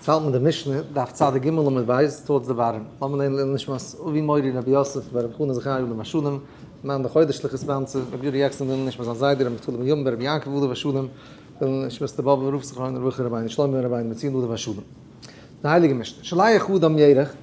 יעצט האלט מען די משנה, דף צדיק ג' עמוד ב', towards the bottom. לאמיר לערנען לעילוי נשמת אבי מורי רבי יוסף בר רבי חנא זכרי' עליו השלום, מאן דחודש לכס באנצע, רבי יורי יעקסן לעילוי נשמת זיין זיידע רבי נפתלי בן יום ברבי יעקב עליו השלום, לעילוי נשמת די באבובער רב זכרונו לברכה רבינו שלמה רבינו בנציון עליו השלום. די הייליגע משנה, שולח אדם ירך,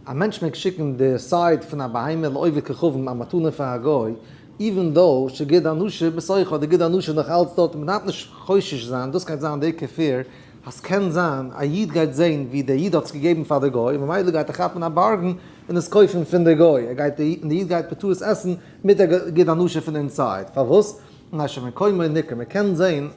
א מענטש מעג שיקן די side פון א בהמה לעובד כוכבים א מתנה פאר א גוי, even though שגיד הנשה בתוכה, די גיד הנשה איז נאך אלץ דארט און מען דארף נישט חושש זיין, דאס גייט זיין די עיקר fear, אז ס'קען זיין א איד גייט זעהן ווי דער איד האט עס געגעבן פאר די גוי, ממילא גייט ער כאפן א bargain און עס קויפן פון די גוי, ער גייט און די איד גייט בטעות עסן מיט די גיד הנשה פון inside, פארוואס? מפני שמקומו ניכר, מען קען זעהן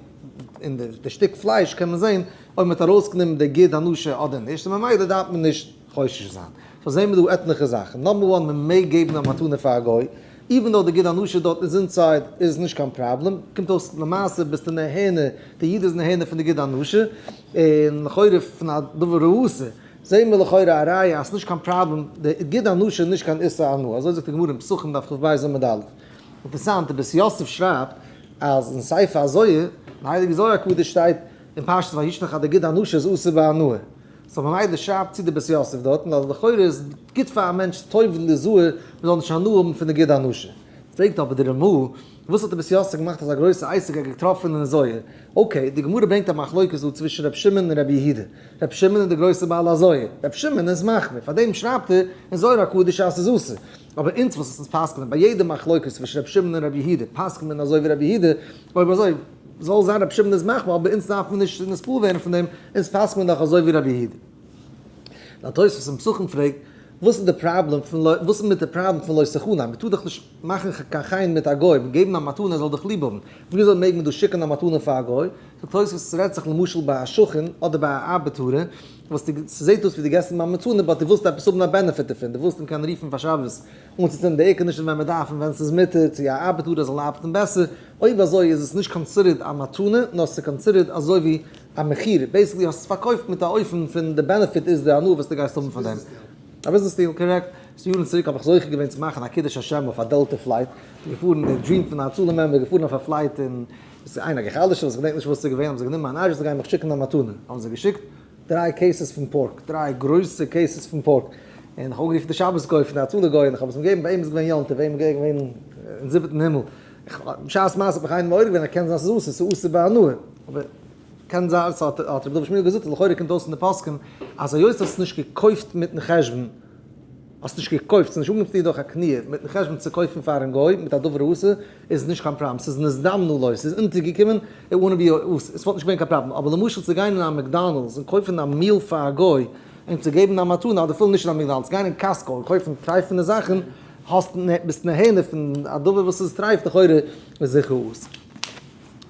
אין די שטיק פלייש קען מען זעהן אויב מען האט ארויסגענומען די גיד הנשה אדער נישט, און ממילא דארף מען נישט חושש זיין. so זעהן מיר דא עטליכע זאכן, number one מען מעג געבן א מתנה פאר א גוי, even though די גיד הנשה דארט איז inside איז נישט קיין פראבלעם, קומט אויס למעשה ביסטו נהנה, די איד איז נהנה פון די גיד הנשה, און לכאורה פון א דבר האסור, זעהן מיר לכאורה א ראיה אז ס'נישט קיין פראבלעם, די גיד הנשה איז נישט קיין איסור הנאה, אזוי זאגט די גמרא אין פסחים דף כ"ב עמוד א'. אינטערסאנט, די בית יוסף שרייבט אז אין ספר הזוהר, אין הייליגע זוהר הקדוש שטייט אין פרשת וישלח אז די גיד הנשה איז אסור בהנאה. so ממילא שרייבט צו די בית יוסף דארטן אז לכאורה איז גוט פאר א מענטש טוב לזהר מען זאל נישט הנאה האבן פון די גיד הנשה. פרעגט אבער די רמ"א, וואס האט די בית יוסף געמאכט אזא גרויסע עסק ער האט געטראפן אין זוהר? okay, די גמרא ברענגט א מחלוקת דא צווישן ר' שמעון און ר' יהודה. ר' שמעון איז די גרויסע בעל הזוהר, ר' שמעון איז מחמיר, פארדעם שרייבט ער אין זוהר הקדוש אז ס'איז אסור. אבער אונז וואס אונז פסק'נען ביי יעדע מחלוקת צווישן ר' שמעון און ר' יהודה פסק'נט מען אזוי ווי ר' יהודה, אויב אזוי זאל זיין רבי שמעון איז מחמיר אבער אונז דארף מען נישט נתפעל ווערן פון דעם, אונז פסק'ן מיר דאך אזוי ווי רבי יהודה. דער תוספות אין פסחים פרעגט, וואס איז די פראבלעם פון לא, וואס איז מיט די פראבלעם פון לא תחנם, מען טאר דאך נישט מאכן קיין חן מיט א גוי, געבן א מתנה ער זאל דיך ליב האבן, וויאזוי מעג מען דא שיקן א מתנה פאר א גוי? זאגט תוספות ס'רעדט זיך למשל ביי א שכן אדער ביי א ארבעטארער וואס דו ס'זעט אויס ווי דו געסט אים א מתנה but דו ווילסט עפעס האבן א benefit דערפון, דו ווילסט אים קענען רופן פאר שבת אנצוצינדן די air-condition ווען מען דארף און ווען ס'איז מותר, צו א ארבעטארער זאל ארבעטן בעסער, אויב אזוי איז עס נישט considered א מתנה, נאר ס'איז considered אזוי ווי א מכירה, basically האסט עס פארקויפט מיט א אופן פון די benefit איז די הנאה וואס דו גייסט האבן פון דעם. א business deal, correct. ס'איז יארן צוריק האב איך זוכה געווען צו מאכן א קידוש השם אויף א דעלטא flight, געפארן די dream פון א הצלה member, געפארן אויף א flight און עס איז איינער גע'חלש'ט וואס כ'געדענק נישט וואס ס'איז געווען, האבן זיי גענומען אן agent זיי גייען מיך שיקן א מתנה, האבן זיי געשיקט דריי cases פון pork, דריי גרויסע cases פון pork, און איך האב אנגערופן די שבת גוי פון די הצלה גוי און איך האב עס אים געגעבן, ביי אים איז געווען יום טוב, ביי אים איז געווען אין זיבעטן הימל, בשעת מעשה האט מיך איינער מעורר געווען אז קען זיין ס'איז אסור, ס'איז אסור בהנאה, אבער קען זיין, ס'האט האט רבי דוד שמואל געזאגט אז לכאורה קומט אויס אין די פוסקים אז היות האסט נישט געקויפט מיטן חשבון, האסט נישט געקויפט, ס'איז נישט אנגעקומען דורך א קניה, מיטן חשבון צו קויפן פארן גוי מיט א דבר האסור, איז נישט קיין פראבלעם, ס'איז נזדמנו לו, ס'איז אונטערגעקומען, it won't be אסור, עס וואלט נישט געווען קיין פראבלעם, אבער למשל צו גיין אין א McDonald's און קויפן א meal פאר א גוי, אים צו געבן א מתנה, אדער אפילו נישט אין א McDonald's, גיין אין Costco און קויפן טרייפענע זאכן, האסט ביסט נהנה פון א דבר וואס איז טרייף לכאורה איז זיכער אסור.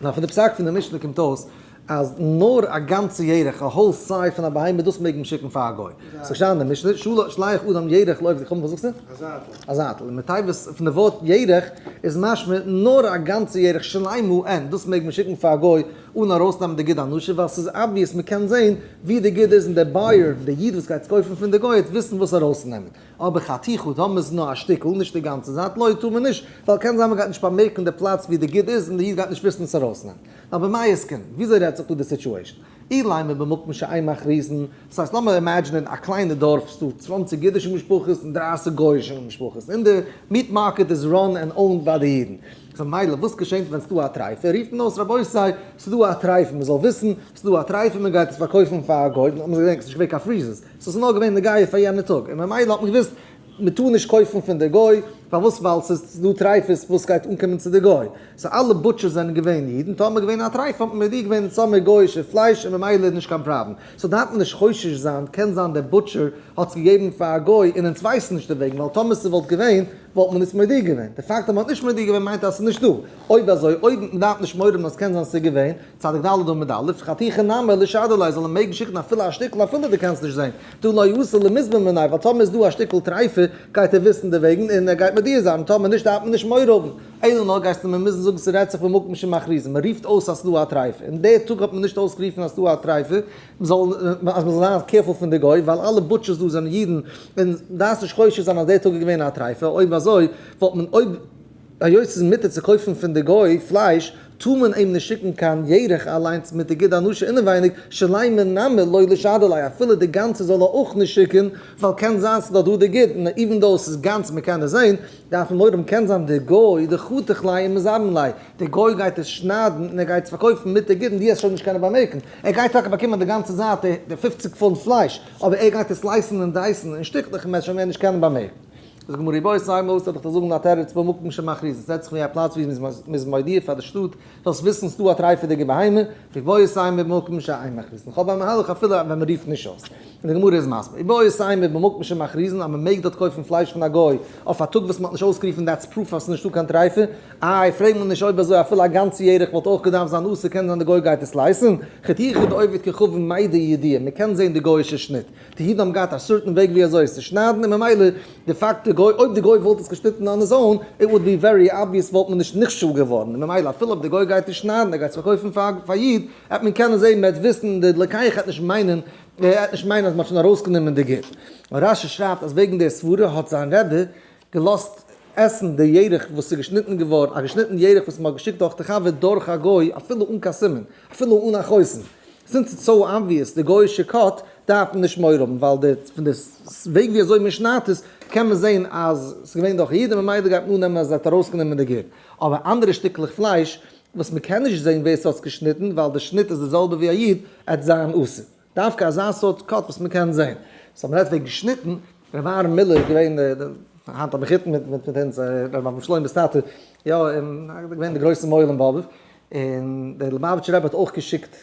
נאר פון די פסק פון די משנה קומט אויס אז נאר א גאנצע ירך, א whole side פון א בהמה דאס מעג מען שיקן פאר א גוי. ס'איז געשטאנען אין די משנה, שולח אדם ירך לעובד כוכבים, וואס זאגסטו? א זייטל. א זייטל. און מתיבות פון די ווארט ירך איז משמע נאר א גאנצע ירך שלימה אין, דאס מעג מען שיקן פאר א גוי אן ארויסנעמען די גיד הנשה ווייל ס'איז obvious מ'קען זען ווי די גיד איז און דער buyer, דער איד וואס גייט עס קויפן פון די גוי וועט וויסן וואס ארויסצונעמען. אבער חתיכה טאמער איז נאר א שטיקל, נישט די גאנצע זייט, לא טאר מען נישט, ווייל קען זיין מען גייט נישט באמערקן די פלאץ ווי די גיד איז און די איד גייט נישט וויסן עס ארויסנעמען. אבער מאי עסקינן? וויאזוי רעדט זיך דא די situation? אילימא במקום שאין מכריזין, דאס הייסט לאמיר imagine ען א קליינע דארף ס'דא 20 אידישע משפחות און 30 גויאישע משפחות און די meat market איז run and owned ביי די אידן, so מילא וואס געשענט ווען ס'דא א טרייפה? רופט מען אויס רבותי ס'דא א טרייפה מ'זאל וויסן ס'דא א טרייפה מ'גייט עס פארקויפן פאר א גוי, לאמיר זיך געדענקען ס'נישט געווען קיין freezers, ס'איז נאר געווען נוגע פאר יענע טאג, און ממילא האט מען געוואוסט מען טאר נישט קויפן פון די גוי, פארוואס ווייל ס'איז דא טרייפות וואס גייט אנקומען צו די גוי, so אלע butchers זענען געווען אידן, טאמער געווען א טרייפה האט מען מודיע געווען אונז האמיר גוי'אישע פלייש און ממילא איז נישט קיין פראבלעם, so דארף מען נישט חושש זיין, קען זיין דער butcher האט עס געגעבן פאר א גוי און אונז ווייסן נישט דערוועגן, ווייל טאמער ס'וואלט געווען וואלט מען עס מודיע געווען, די פאקט אז מען האט נישט מודיע געווען מיינט אז ס'איז נישט דא, אויב אזוי אויב מען דארף נישט מורא האבן אז ס'קען זיין ס'איז געווען, צדיק ד' עמוד א', חתיכה נמי לישדר ליה זאל ער מעגן שיקן אפילו א שטיקל אפילו דו קענסט נישט זען, דהא לא אתי למיזבן מיניה ווייל טאמער איז דא א שטיקל טרייפה גייט ער וויסן דערוועגן און ער גייט מודיע זיין און טאמער נישט דארף מען נישט מורא האבן, אלא נאר גייסטו מיר מוזן זאגן ס'רעדט זיך במקום שמכריזין, מען רופט אויס אז ס'דא א טרייפה, און די טאג האט מען נישט אויסגערופן אז ס'דא א טרייפה, מ'זאל אז מ'זאל זיין careful פון די גוי ווייל אלע butchers דא זענען אידן און דארפסט נישט חושש זיין אז די טאג איז געווען א טרייפה, אויב אזוי וואלט מען אויב. היות ס'איז מותר צו קויפן פון די גוי פלייש, טאר מען אים נישט שיקן קיין ירך אליינס מיט די גיד הנשה אינעווייניג, שלימה נמי לא לישדר ליה, אפילו די גאנצע זאל ער אויך נישט שיקן, ווייל קען זיין ס'איז דאך דא די גיד, און even though ס'איז גאנץ מ'קען עס זען, דארף מען מורא האבן קען זיין די גוי דחתיך ליה ומזבין ליה, די גוי גייט עס שניידן און ער גייט עס פארקויפן מיט די גיד און דו וועסט שוין נישט קענען באמערקן, ער גייט טאקע באקומען די גאנצע זייט די 50 פונט פלייש, אבער ער גייט עס slice ן און dice ן אין שטיקלעך און מ'וועט שוין מער נישט קענען באמערקן. זאגט גמרא איבעית אימא וואס וועל איך דיר זאגן א תירוץ במקום שמכריזין, ס'רעדט זיך ווי א פלאץ ווי מ'איז מודיע פאר די שטאט זאלסט וויסן ס'דא א טרייפעדיגע בהמה, ואיבעית אימא במקום שאין מכריזין, כ'האב א מהלך אפילו ווען מ'רופט נישט אויס. און די גמרא איז מסביר, איבעית אימא במקום שמכריזין אז מ'מעג דארט קויפן פלייש פון א גוי אויף א טאג וואס מ'האט נישט אויסגערופן that's proof אז ס'איז נישטא קיין טרייפה, איי פרעג מיר נישט אויב אזוי אפילו א גאנצע ירך וואלט אויך געדארפט זיין אסור קען זיין די גוי גייט עס slice ן, חתיכה דעובד כוכבים מידע ידיע, מ'קען זען די גוי'אישע שניט. די אידן האבן געהאט א certain וועג ווי אזוי עס צו שניידן און ממילא די פאקט די גוי אויב די גוי וואלט עס געשניטן on his own it would be very obvious וואלט מען נישט נכשל געווארן און ממילא אפילו אויב די גוי גייט נישט שניידן ער גייט עס פארקויפן פאר א איד העט מען קענען זעהן מען וועט וויסן די לוקח העט נישט מיינען ער העט נישט מיינען אז מען האט שוין ארויסגענומען די גיד. און רשי שרייבט אז וועגן די סברה האט זיין רבי געלאזט עסן די ירך וואס איז געשניטן געווארן, א געשניטן ירך וואס מען האט געשיקט דורך די חבר דורך א גוי אפילו אן קיין סימן, אפילו אן א חותם. since it's so obvious די גוי'אישע cut דארף מען נישט מורא האבן ווייל די פון די וועג ווי אזוי מען שניידט עס קען מען זען אז ס'איז געווען דורך א איד און ממילא גייט מען אננעמען אז ער האט ארויסגענומען די גיד. אבער אנדערע שטיקלעך פלייש וואס מען קען נישט זען ווער ס'האט עס געשניטן ווייל די שניט איז די זעלבע ווי א איד, עט זיין אסור. דווקא אזא סארט cut וואס מען קען זען. so מען רעדט וועגן שניטן, ר' אהרן מילער איז געווען די היינט א מחותן מיט מיט אונז, ר' אברהם שלמה'ס טאטע, יא, און געווען די גרויסע מוהל אין באבוב, און דער ליובאוויטשער רבי האט אויך געשיקט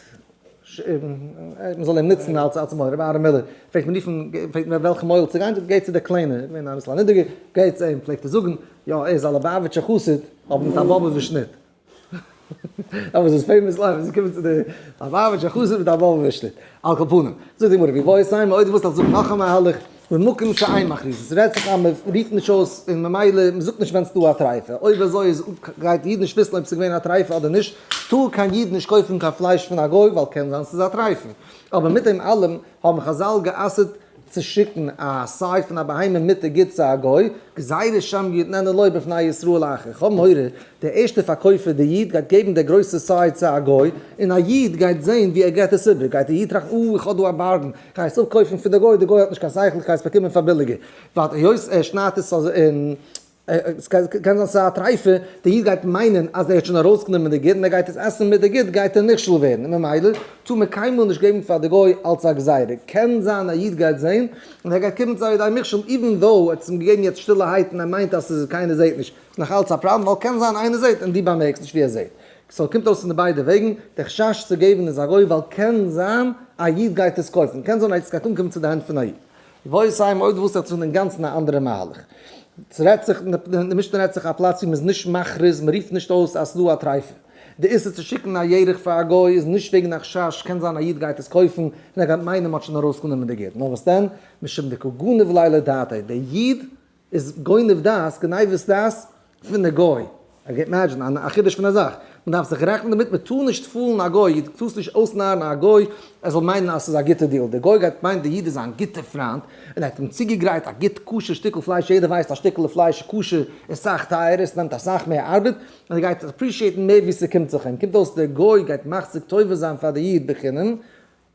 מען זאל אים נוצן אלס אלס מוהל, ר' אהרן מילער פלעגט מען רופן, פלעגט מען וועלכע מוהל צו גיין, גיי צו דער קליינער, געווען אביסל א נידריגער, גיי צו אים, פלעגט ער זאגן, יא ער איז א ליובאוויטשער חסיד, אבער מיט א באבוב'ער שניט. that was his famous line, איז געקומען צו די ליובאוויטשער חסיד מיט א באבוב'ער שניט. על כל פנים, זאגט די גמרא, ואיבעית אימא, אויב דו ווילסט איך זאג נאך א מהלך, במקום שאין מכריזין, ס'רעדט זיך אז מען רופט נישט אויס און ממילא מען זאגט נישט ווען ס'דא א טרייפה, אויב אזוי איז גייט די איד נישט וויסן אויב ס'איז געווען א טרייפה אדער נישט, טאר קיין איד נישט קויפן קיין פלייש פון א גוי ווייל קען זיין ס'איז א טרייפה. אבער מיט דעם אלעם האבן חזל גע'אסר'ט צו שיקן א thigh פון א בהמה מיט די גיד צו א גוי, גזירה שמא יתננה לו בפני ישראל אחר, כ'האב מורא דער ערשטער פארקויפער דער איד גייט געבן דער גרויסע thigh צו א גוי, און א איד גייט זען ווי ער געט עס איבער, גייט דער איד טראכטן אה איך האב דא א bargain, כ'גיי עס אפקויפן פון די גוי, די גוי האט נישט קיין שכל איך גיי עס באקומען פאר ביליגער, ווייל היות ער שניידט עס און עס קען זיין ס'איז א טרייפה, דער איד גייט מיינען אז ער האט שוין ארויסגענומען די גיד און ער גייט עס עסן מיט די גיד גייט ער נכשל ווערן און ממילא טאר מען קיינמאל נישט געבן פאר די גוי אלץ א גזירה, קען זיין א איד גייט זען און ער גייט קומען צו א לידי מכשול even though ער האט עס אים געגעבן יעצט שטילערהייט און ער מיינט אז ס'איז קיינער זעט נישט, איז נאך אלץ א פראבלעם ווייל קען זיין איינער זעט און דו באמערקסט נישט ווי ער זעט. so קומט אויס פון די ביידע וועגן, די חשש צו געבן איז א גוי ווייל קען זיין א איד גייט עס קויפן, קען זיין אז עס גייט אנקומען צו די הענט פון א איד. ואיבעית אימא אויב דו ווילסט זיך טון אינגאנצן א אנדערע מהלך. ס'רעדט זיך, די משנה רעדט זיך א פלאץ ווי מ'איז נישט מכריז, מ'רופט נישט אויס אז ס'דא א טרייפה. די איסור צו שיקן א ירך פאר א גוי איז נישט וועגן א חשש, קען זיין א איד גייט עס קויפן און ער גייט מיינען מ'האט שוין ארויסגענומען די גיד. נאר וואס דען, משום דקא גניב ליה לדעתיה, דער איד איז גונב דעת, גניבת דעת, פון די גוי. imagine, א חידוש פון א זאך. מען דארף זיך רעכענען דערמיט, מען טאר נישט fool ן א גוי, דו טארסט נישט אויסנארן א גוי ער זאל מיינען אז ס'איז א גוטע deal. דער גוי גייט מיינען דער איד איז זיין גוטער פריינט, און ער האט אים צוגעגרייט א גוט כשר שטיקל פלייש, יעדער ווייסט א שטיקעלע פלייש כשר איז סאך טייערער, ס'נעמט אסאך מער ארבעט, און ער גייט עס appreciate ן מער ווי ס'קומט זיך אים. קומט אויס דער גוי גייט מחזיק טובה זיין פאר די איד בחינם,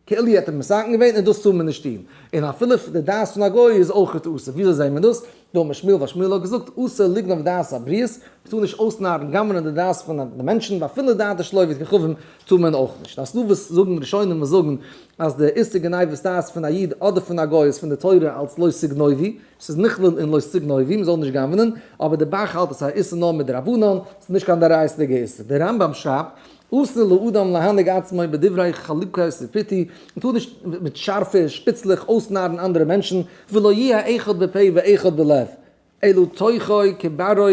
כאילו האט ער מתקן געווען און דאס טאר מען נישט טון, און אפילו די דעת פון א גוי איז אויך אסור, וויאזוי זעהן מיר דאס? דאמר שמואל ווייל שמואל האט געזאגט אסור לגנוב דעת הבריות, מען טאר נישט אויסנארן גנב'נען די דעת פון די מענטשן, ואפילו דעת שלא עובד כוכבים טאר מען אויך נישט. אז ס'דא וואס זאגן ראשונים וואס זאגן אז די איסור גניבת דעת פון א איד אדער פון א גוי איז פון די תורה אלס לא תגנובו, ס'איז נכלל אין לא תגנובו, מ'זאל נישט גנב'נען, אבער די ב"ח האלט אז ס'איז א איסור נאר מדרבנן, ס'איז נישט קיין דאורייתא'דיגע איסור. דער רמב"ם שרייבט אסור לאדם להנהיג עצמו בדברי חלוקות ופיתוי, מען טאר נישט מיט שארפע שפיצלעך אויסנארן אנדערע מענטשן, ולא יהיה אחד בפה ואחד בלב, אלא תוכו כברו,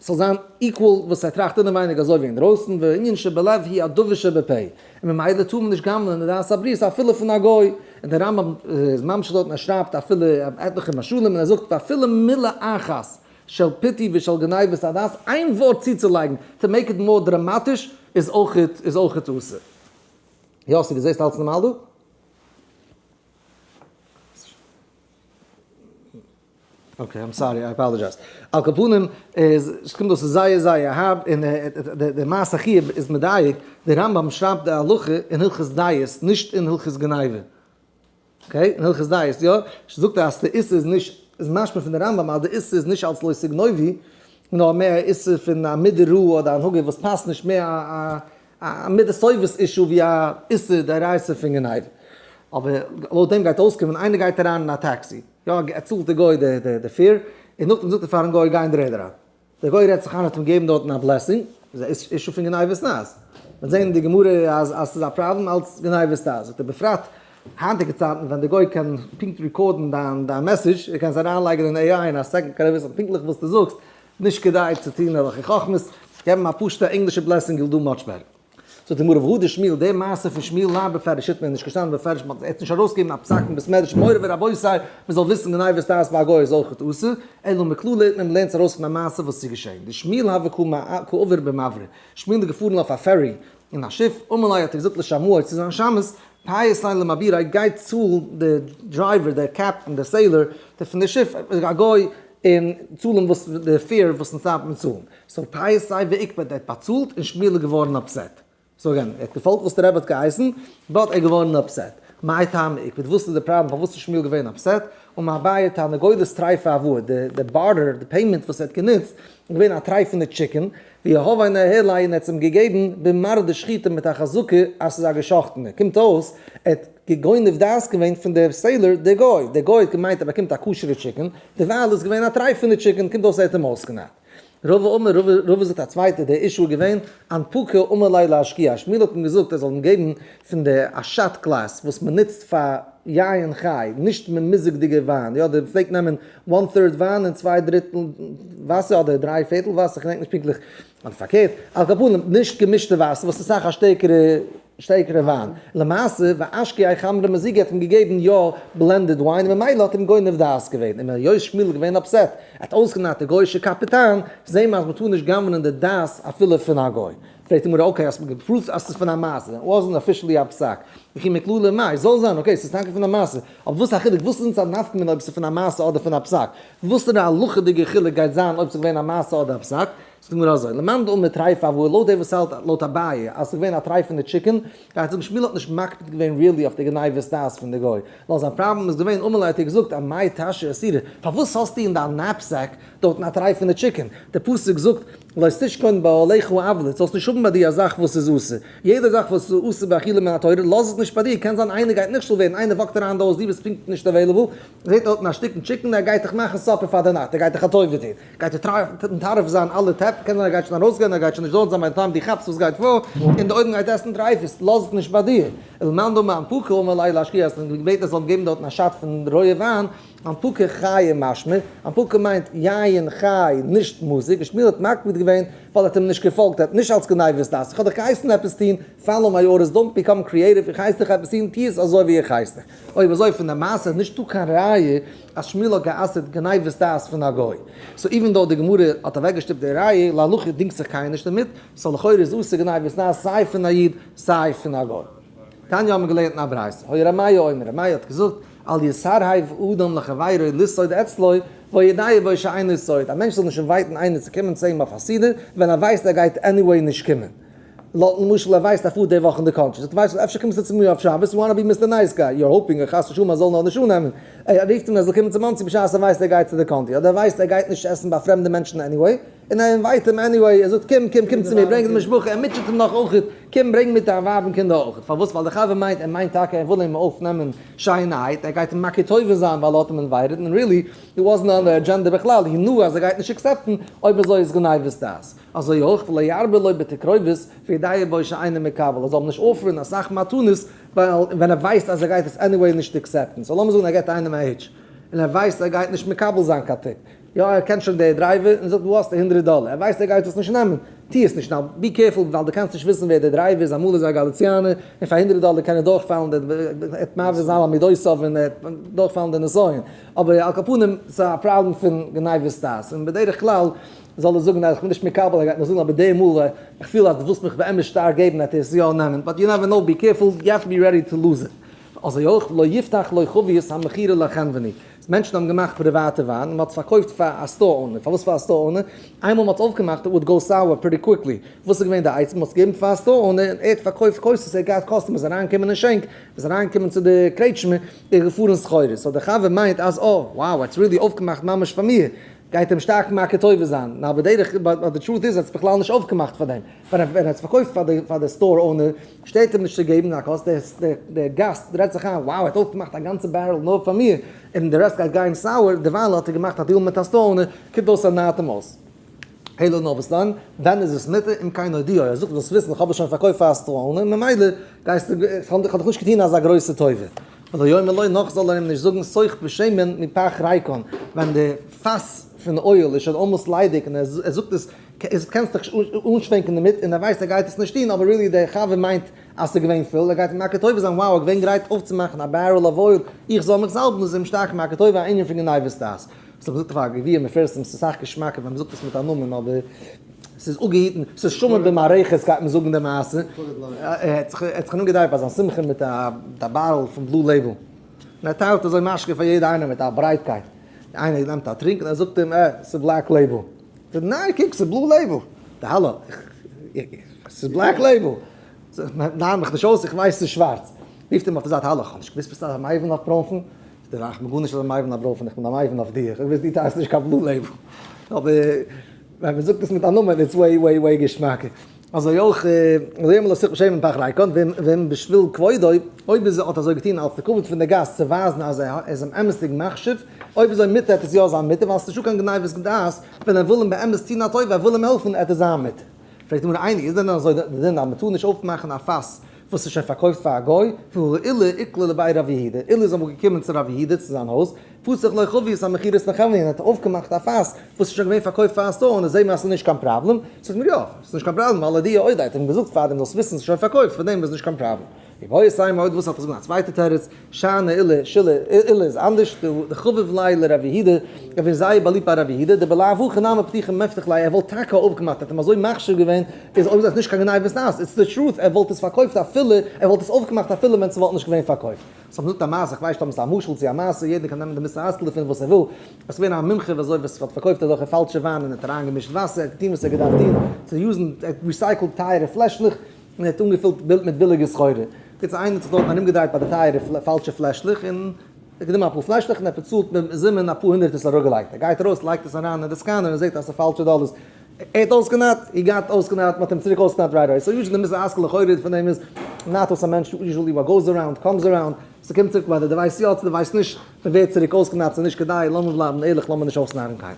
ס'זאל זיין equal וואס ער טראכט אינעווייניג אזוי ווי אינדרויסן, והענין שבלב היא הדבר שבפה, און ממילא טאר מען נישט גנב'נען די דעת הבריות אפילו פון א גוי, און דער רמב"ם איז ממשיך דארט און ער שרייבט אפילו עטליכע משלים און ער זאגט ואפילו מילה אחת של פיתוי ושל גניבת הדעת, איין ווארט צוצולייגן to make it more דראמאטיש איז אויכעט איז אויכעט אסור. יאסי דו זעסט אלץ נארמאל דא? Okay, I'm sorry, I apologize. על כל פנים, איז, עס קומט אויס זייער זייער הארב, און דער מעשה חיוב איז מדייק, דער רמב ם שרייבט די הלכה אין הלכות דיעות, נישט אין הלכות גניבה. Okay, אין הלכות דיעות, יא, זאגט ער אז די איסור איז נישט, איז משמע פון די רמב ם אז די איסור איז נישט אלס לא תגנובו, נאר מער א איסור פון א מידה רעה אדער הנהגה וואס פאסט נישט, מער א מידות טובות issue ווי א איסור דאורייתא פון גניבה. אבער לויט דעם גייט אויסקומען, איינער גייט אריין אין א טעקסי, יא, ער צאלט די גוי די fare, און נאכדעם זאגט ער פארן גוי גיי אין די רעדער אריין. דער גוי רעדט זיך איין האט אים געגעבן דארטן א blessing, איז א issue פון גניבת דעת. מ'וועט זען אין די גמרא אז אז ס'איז א פראבלעם אלץ גניבת דעת. זאגט ער בפרט היינטיגע צייטן ווען דער גוי קען פונקט record ן דיין דיין message, ער קען עס אריינלייגן אין AI אין א second קען ער וויסן פונקטליך וואס דו זאגסט, נישט כדאי צו טון אזעלכע חכמות, געבן א פשוטע ענגלישע blessing you'll do much better. זאגט די גמרא והא דשמואל, די מעשה פון שמואל לאו בפירוש האט מען נישט געשטאנען בפירוש, מען האט נישט ארויסגעגעבן א פסק אין בית מדרש מורי ורבותי מען זאל וויסן גניבת דעת ביי א גוי איז אויכעט אסור, אלא מכללא מען לערנט עס ארויס פון א מעשה וואס איז געשען, דשמואל הוה קא עבר במברא, שמואל איז געפארן אויף א ferry אין א שיף, אמר ליה האט ער געזאגט לשמעיה צו זיין שמש, פייס ליה למביריה גיי צאל די driver דער captain דער sailor פון די שיף א גוי און צאל אים וואס די fare וואס אונז דארף מען צאלן. So פייס ליה ואיקפד ער האט באצאלט און שמואל איז געווארן upset. So again, ער האט געפאלגט וואס די רבי האט געהייסן, but ער איז געווארן upset. מאי טעמא איקפד, וואס איז די פראבלעם פארוואס איז שמואל געווען upset? אמר אביי תרנגולת טריפה הואי, די barter, די payment וואס ער האט גענוצט, איז געווען א טרייפענע chicken, ויהביה ניהליה און ער האט עס אים געגעבן במראה דשחיטה מיט א חזקה אז ס'איז א געשאכטענע. קומט אויס, ער האט געגונב דעת געווען פון דער sailor דער גוי, דער גוי האט געמיינט ער באקומט א כשר'ע chicken, דערווייל איז געווען א טרייפענע chicken, קומט אויס ער האט אים אויסגענארט. רבא אמר, רבא זאגט א צווייטע, דער issue איז געווען, אנפקא אמר ליה לאשקויי, שמואל האט אים געזאגט ער זאל אים געבן פון די א shot glass וואס מען נוצט פאר יין חי, נישט ממוזג'דיגע וויין, יא דער פלעגט נעמען one third וויין און צוויי דריטל וואסער אדער דריי פערטל וואסער, כ'געדענק נישט פונקטליך, אדער פארקערט, על כל פנים נישט געמישטע וואסער וואס איז אסאך א שטערקערע שטערקערע וויין, למעשה ואשקיי חמרא מזיגא האט אים געגעבן יא blended wine און ממילא האט אים גונב דעת געווען, און היות שמואל איז געווען upset, ער האט אויסגענארט די גוי'אישע קאפיטאן, זעהן מיר אז מ'טאר נישט גנב'נען די דעת אפילו פון א גוי. פרעגט די גמרא okay האסט מיר גע prove ט אז ס'איז פון א מעשה, it wasn't officially א פסק, וכי מכללא מאי, זאל זיין okay ס'איז טאקע פון א מעשה, אבער וואס א חילוק, וואס איז אונז א נפקא מינה אויב ס'איז פון א מעשה אדער פון א פסק, וואסערע הלכה'דיגע חילוק גייט זיין אויב ס'איז געווען א מעשה אדער א פסק, זאגט די גמרא אזוי, למאן דאמר טריפה הואי, לויט דער וואס האלט לויט אביי אז ס'איז געווען א טרייפענע chicken, גייט זאגן שמואל האט נישט מקפיד געווען really אויף די גניבת דעת פון די גוי, נאר זיין פראבלעם איז געווען אמר ליה האט ער געזאגט אמאי טשיא איסורא, פארוואס האסטו אין דיין knapsack דארטן א טרייפענע chicken, די פסוק זאגט לא תשכון באהליך עוולה, זאלסט נישט האבן ביי דיר א זאך וואס איז אסור, יעדע זאך וואס איז אסור באכילה מן התורה לאז עס נישט ביי דיר, קען זיין איינער גייט נכשל ווערן, איינער walk ט אריין דא אויס דו ביסט פונקט נישט available, זעט דארטן א שטיקן chicken ער גייט דיך מאכן supper פאר די נאכט, ער גייט דיך א טובה טון. גייט ער מטרף זיין אלע טעפ, קען זיין ער גייט שוין ארויסגיין, ער גייט שוין נישט דארט זיין ביי די time דו כאפסט וואס גייט פאר, און די עולם גייט עסן טרייפות, לאז עס נישט ביי דיר. ולמאן דאמר אנפקא אמר ליה לאשקויי האסט אים געבעטן ער זאל אים געבן דארטן א shot פון רויע וויין, אנפקא חייא משמע, אנפקא מיינט יין חי נישט מזוג, און שמואל האט מקפיד געווען ווייל ער האט אים נישט געפאלגט, ער האט נישט אלס גניבת דעת, איך האב דיך געהייסן עפעס טון, follow my orders, don't become creative, איך הייס דיך עפעס טון, טו עס אזוי ווי איך הייס דיך. אויב אזוי פון די מעשה איז נישטא קיין ראיה אז שמואל האט גע'אסר'ט גניבת דעת פון א גוי. So even though די גמרא האט אוועקגעשטופט די ראיה, להלכה דינגט זיך קיינער נישט דערמיט, so לכאורה איז אסור גניבת דעת סיי פון א איד סיי פון א גוי. תניא האבן מיר געלערנט אין א ברייתא, היה ר' מאיר אומר, ר' מאיר האט געזאגט, אל יתרהב אדם לחבירו לסעוד אצלו, והוא יודע בו שאינו סועד, א מענטש זאל נישט invite ן איינער צו קומען צו אים אויף א סעודה, ווען ער ווייסט ער גייט anyway נישט קומען. למשל ער ווייסט ער פארט די וואך אין די country, זאגט ער ווייסט וואס אפשר קומסטו צו מיר אויף שבת, you wanna be Mister Nice Guy, you're hoping אז חס ושלום ער זאל נאר נישט אננעמען, ער רופט אים ער זאל קומען צו מאנסי בשעת ער ווייסט ער גייט צו די country, אדער ער ווייסט ער גייט נישט עסן ביי פרעמדע מענטשן anyway, און ער invite אים anyway, ער זאגט קום קום קום צו מיר, ברענג די משפחה, ער מוטשעט אים נאך אויכעט, קום ברענג מיט דיין ווייב און קינדער אויכעט, פארוואס ווייל די חבר מיינט ער מיינט טאקע ער וויל אים אויפנעמען שיינערהייט, ער גייט אים מכיר טובה זיין ווייל ער האט אים invited, און really it wasn't on the agenda בכלל, he knew אז ער גייט נישט accept ן, אויב אזוי איז גניבת דעת. אזוי אויך ולא ירבה לו בתקרובת ויודע בו שאינו מקבל, ער זאל אים נישט offer ן אסאך מתנות, ווייל ווען ער ווייסט אז ער גייט עס anyway נישט accept ן, so לאמיר זאגן ער געבט איינעם א היטש, און ער ווייסט ער גייט נישט מקבל זיין קיין tip, יא ער קען שוין דער driver, און זאגט דא האסטו הונדרעט דאלער, ער ווייסט ער גייט עס נישט נעמען, טו עס נישט, now be careful ווייל דו קענסט נישט וויסן ווער דער driver איז, אמאל איז ער א גאליציאנער, און פאר הונדרעט דאלער קען ער דורכפאלן די, ער וועט מעביר זיין על מידותיו און ער וועט דורכפאלן די נסיון, אבער על כל פנים ס'איז א פראבלעם פון גניבת דעת, און בדרך כלל זאל ער זאגן אז איך בין נישט מקבל, ער גייט נאר זאגן אבער די מאל איך פיל אז דו ווילסט מיך באמת שטארק געבן וועט ער עס יא נעמען, but you never know, be careful, you have to be ready to lose it. אזוי אויך לא יפתח לו חבית המכורה לחנווני. מענטשן האבן געמאכט פריוואטע וויין און מען האט עס פארקויפט פאר א store owner. פארוואס פאר א store owner? איינמאל מען האט עס אויפגעמאכט it would go sour pretty quickly. וואס איז געווען די עצה? מען האט עס געגעבן פאר א store owner און ער האט פארקויפט כוסות, ער האט געהאט customers אריינגעקומען אין שענק, איז אריינגעקומען צו די קרעטשמע, איז געפארן סחורה. so דער חבר מיינט אז אה, wow, ער האט עס really אויפגעמאכט ממש פאר מיר. גייט אים שטארק מכיר טובה זיין, נאר בדרך, but the truth איז ער האט עס בכלל נישט אויפגעמאכט פאר דעם, ווען ער האט עס פארקויפט פאר די פאר די store owner שטערט אים נישט צו געבן א קאסט, דער גאסט רעדט זיך איין, wow ער האט אויפגעמאכט א גאנצע barrel נאר פאר מיר, און די rest גייט גיין sour, דערווייל האט ער געמאכט א deal מיט א store owner, קומט אויס ער נארט אים אויס. העלא נאר וואס דאן? ווען איז עס מותר? אם כן הודיעו, ער זאגט זאלסט וויסן איך האב עס שוין פארקויפט פאר א store owner, ממילא גייסטו, איך האב דיך נישט געטון אזא גרויסע טובה. ולא יאמר לו, נאך זאל ער אים נישט זאגן סוך בשמן מפך ריקן, ווען די פאס פון oil איז שוין almost ליידיג און ער זאגט עס, קענסט דיך אנשווענקען דערמיט און ער ווייסט ער גייט עס נישט טון, אבער really דער חבר מיינט אז ס'איז געווען פול, ער גייט אים מכיר טובה זיין, wow ער איז געווען גרייט אויפצומאכן א barrel of oil, איך זאל מיך זאלבן, איז אים שטארק מכיר טובה א ענין פון גניבת דעת. סאו מ'זאגט אויף א גביר מפורסם, ס'איז אסאך געשמאקער ווען מ'זאגט עס מיט א נאמען, אבער ס'איז אפגעהיטן, ס'איז שמור במערכת גייט מען זאגן די מעשה, ער האט זיך אנגעדרייט ביי זיין שמחה מיט א barrel פון Blue Label, און ער טיילט אזוי משקה פאר יעדע איינער מיט א ברייטקייט, איינער נעמט א טרינק און ער זאגט אים אה, ס'איז Black Label, זאגט ער ניין קוק ס'איז Blue Label, די האלא, ס'איז Black Label, נאר מיך נישט אויס איך ווייס ס'איז שווארץ, רופט אים אויף די זייט האלא, כ'האב נישט געוואוסט ביסט א מבין אויף ברוינפן, זאגט ער איך בין גארנישט א מבין אויף ברוינפן איך בין א מבין אויף דיר, איך ווייס דו טיילסט נישט קיין Blue Label, אבער ווען מען זאגט עס מיט א נאמען it's way way way געשמאקער. אזוי אויך לא יאמר לו סוך בשמן מפך ריקן ואם בשביל כבודו, אויב איז ער האט אזוי געטון אלס די כבוד פון די גאסט צו ווייזן אז ער איז אים אמת'דיג מחשיב, אויב אזוי מותר עט עס יא זיין מותר ווייל עס איז נישטא קיין גניבת דעת, ווען ער וויל אים באמת טון א טובה ער וויל אים העלפן עט עס זיין מותר. פרעגט די גמרא איני איז דען אזוי די דין אז מען טאר נישט אויפמאכן א פאס וואס איז שוין פארקויפט פאר א גוי, והא עולא איקלע לבי רב יהודה, עולא איז אמאל געקומען צו רב יהודה צו זיין הויז, פתח לו חבית המכורת לחנווני און האט אויפגעמאכט א פאס וואס איז שוין געווען פארקויפט פאר א store און עס זעהט מען אז עס איז נישט קיין פראבלעם, זאגט מיר יא, עס איז נישט קיין פראבלעם ווייל הודיעו ער האט אים געזאגט פארדעם זאלסט וויסן עס איז שוין פארקויפט פאר דעם איז נישט קיין פראבלעם. ואיבעית אימא אויב וואס האט ער זאגן א צווייטע תירוץ, שאני עולא שילא עולא איז אנדערש, דחביב ליה לרב יהודה, געווען זייער באליבט ביי רב יהודה, דבלאו הכי נמי פתוחי מפתח ליה, ער וואלט טאקע אויפגעמאכט, ער האט אים אזוי מחשיב געווען, איז אויב איז עס נישט קיין גניבת דעת, it's the truth, ער וואלט עס פארקויפט אפילו, ער וואלט עס אויפגעמאכט אפילו ווען ס'וואלט נישט געווען פארקויפט. סאו מ'זאגט א מעשה, כ'ווייס נישט אויב ס'איז א משל צו א מעשה, יעדער קען נעמען די מוסר השכל דערפון וואס ער וויל, עס איז געווען א מומחה וואס אזוי וואס האט פארקויפט אזעלכע פאלשע וויין און האט אריינגעמישט וואסער, ער האט געטון וואס ער האט געדארפט טון צו use ן, ער האט recycled טייערע פלעשלעך און ער האט אנגעפילט מיט ביליגע סחורה. קיצור איינער האט זיך דארטן ארומגעדרייט ביי די טייערע פאלשע פלעשלעך און ער האט גענומען אפאר פלעשלעך און ער האט באצאלט מיט מזומן אפאר הונדערט עס אראפגעלייגט. ער גייט ארויס לייגט עס אריין אין די scanner און זעט אז ס'איז פאלשע דאלערס. ער האט אויסגענארט, he got אויסגענארט, מ'האט אים צוריק אויסגענארט right away. so usually מוסר השכל לכאורה פון דעם איז, נארט אויס א מענטש usually what goes around comes around, ס'קומט צוריק whether דו ווייסט יא צו דו ווייסט נישט, מ'ווערט צוריק אויסגענארט, ס'איז נישט כדאי, לאמיר בלייבן ערליך, לאמיר נישט אויסנארן קיינעם.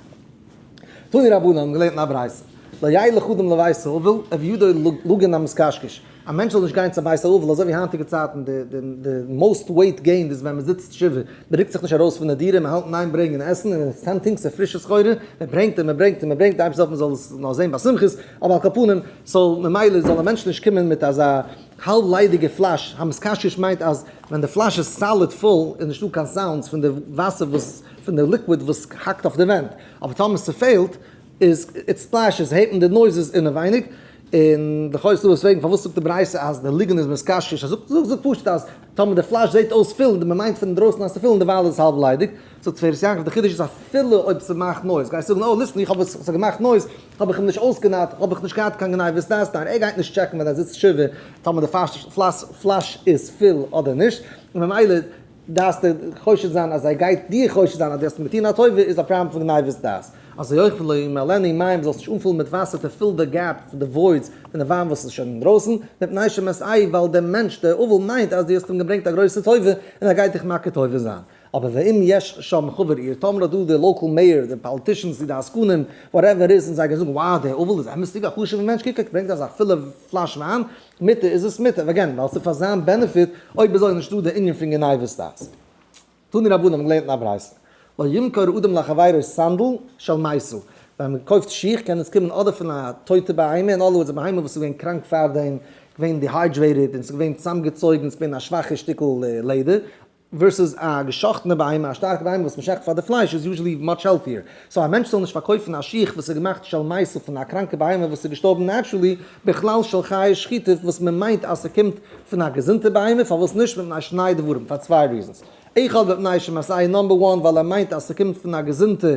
תנו רבנן האבן געלערנט אין א ברייתא, לא ילך אדם לבית האבל, ובידו לגין המתקשקש, א מענטש זאל נישט גיין צו בית האבל, אזוי ווי היינטיגע צייטן די די די most weight gained איז ווען מען זיצט שבעה, מען רוקט זיך נישט ארויס פון די דירה, מען האלט אין איין ברענגען עסן און עס tempting, ס'איז פרישע סחורה, מען ברענגט און מען ברענגט און מען ברענגט, די אייבערשטער זאל מען זאל עס נאר זען ביי שמחות, אבער על כל פנים, סאו ממילא זאל א מענטש נישט קומען מיט אזא האלב ליידיגע פלאש, המתקשקש מיינט אז ווען די פלאש איז solid פול איז נישטא קיין sounds פון די וואסער וואס פון די liquid וואס האקט אויף די ווענט, אבער טאמער ס'פעלט איז it splashes הערט מען די noises אינעווייניג, און די חוץ לארץ פרעגן פארוואס זאגט די ברייתא אז די לוגין איז מתקשקש, אז זאגט זאגט פשוט אז טאמער די פלאש זעט אויס פול און מען מיינט פון אינדרויסן אז ס'איז פול און דערווייל איז עס האלב ליידיג, זאגט תפארת יעקב די חידוש איז אפילו אויב ס'מאכט noise, גייסט זאגן oh listen איך האב עס ס'האט געמאכט noise האב איך אים נישט אויסגענארט האב איך נישט געהאט קיין גניבת דעת, ניין ער גייט נישט טשעקן ווען ער זיצט שבעה טאמער די פלאש איז פול אדער נישט, און ממילא דארפסטו חושד זיין אז ער גייט דיר חושד זיין אז דו האסט אים געטון א טובה איז א פראבלעם פון גניבת דעת. אזוי אויך ולא ימלאנו מים זאלסט נישט אנפילן מיט וואסער to fill the gap די voids פון די וויין וואס איז שוין אינדרויסן, מפני שמתעהו ווייל דער מענטש דער אבל מיינט אז דו האסט אים געברענגט א גרויסע טובה און ער גייט דיך מכיר טובה זיין. אבער ואם יש שם חבר עיר טאמער האט דא די local mayor די politicians די עסקנים whatever איז און זיי גייען זאגן wow דער אבל איז אמת'דיג א חשוב'ע מענטש קוק ער ברענגט אזא פולע פלאש וויין, מותר איז עס מותר, again, ווייל ס'איז פאר זיין benefit, אויב אזוי איז נישטא די ענין פון גניבת דעת. תנו רבנן האבן געלערנט אין א ברייתא, לא ימכור אדם לחבירו סנדל של מתה, ווען מען קויפט שיך קען עס קומען אדער פון א טויטע בהמה, אין other words א בהמה וואס איז געווען קראנק פארדעם, געווען dehydrated און ס'איז געווען צוזאמגעצויגן, ס'איז געווען א שוואכע שטיקל לעדער. versus א געשאכטענע בהמה, א שטארקע בהמה וואס מ'שעכט פאר די פלייש איז usually much healthier. So א מענטש זאל נישט פארקויפן א שיך וואס איז געמאכט של מתה פון א קראנקע בהמה וואס איז געשטארבן naturally, בכלל של חיה שחוטה וואס מ'מיינט אז ס'קומט פון א געזונטע בהמה, פארוואס נישט מפני שני דברים, פאר צוויי reasons. אחד מפני שמסייע number one ווייל ער מיינט אז ס'קומט פון א געזונטע